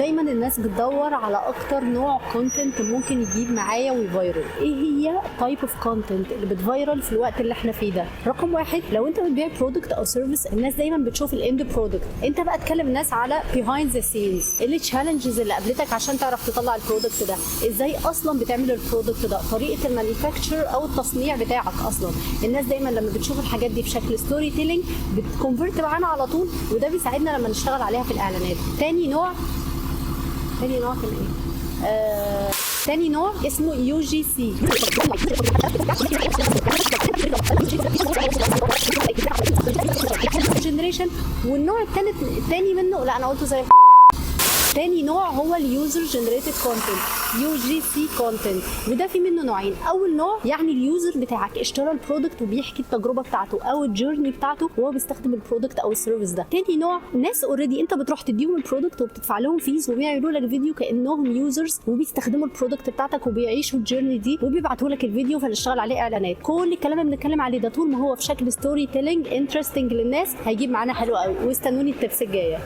دايما الناس بتدور على اكتر نوع content ممكن يجيب معايا وي viral. ايه هي type of content اللي بت viral في الوقت اللي احنا فيه ده؟ رقم واحد، لو انت بتبيع product او service، الناس دايما بتشوف ال end product. انت بقى تكلم الناس على behind the scenes، ايه ال challenges اللي قابلتك عشان تعرف تطلع ال product ده، ازاي اصلا بتعمل ال product ده، طريقه ال manufacture او التصنيع بتاعك اصلا. الناس دايما لما بتشوف الحاجات دي في شكل storytelling بت convert معانا على طول، وده بيساعدنا لما نشتغل عليها في الاعلانات. تاني نوع كان ايه؟ تاني نوع اسمه UGC. generation. والنوع الثالث الثاني منه، لا، انا قلته زي. تاني نوع هو ال user generated content، UGC content، وده في منه نوعين. اول نوع يعني ال user بتاعك اشترى ال product وبيحكي التجربة بتاعته او ال journey بتاعته وهو بيستخدم ال product او ال service ده. تاني نوع ناس already انت بتروح تديهم ال product وبتدفع لهم fees وبيعملوا لك فيديو كانهم users وبيستخدموا ال product بتاعتك وبيعيشوا ال journey دي وبيبعتوا لك الفيديو، فنشتغل عليه اعلانات. كل الكلام اللي بنتكلم عليه ده طول ما هو في شكل storytelling interesting للناس هيجيب معانا حلو قوي. واستنوني ال tips الجايه.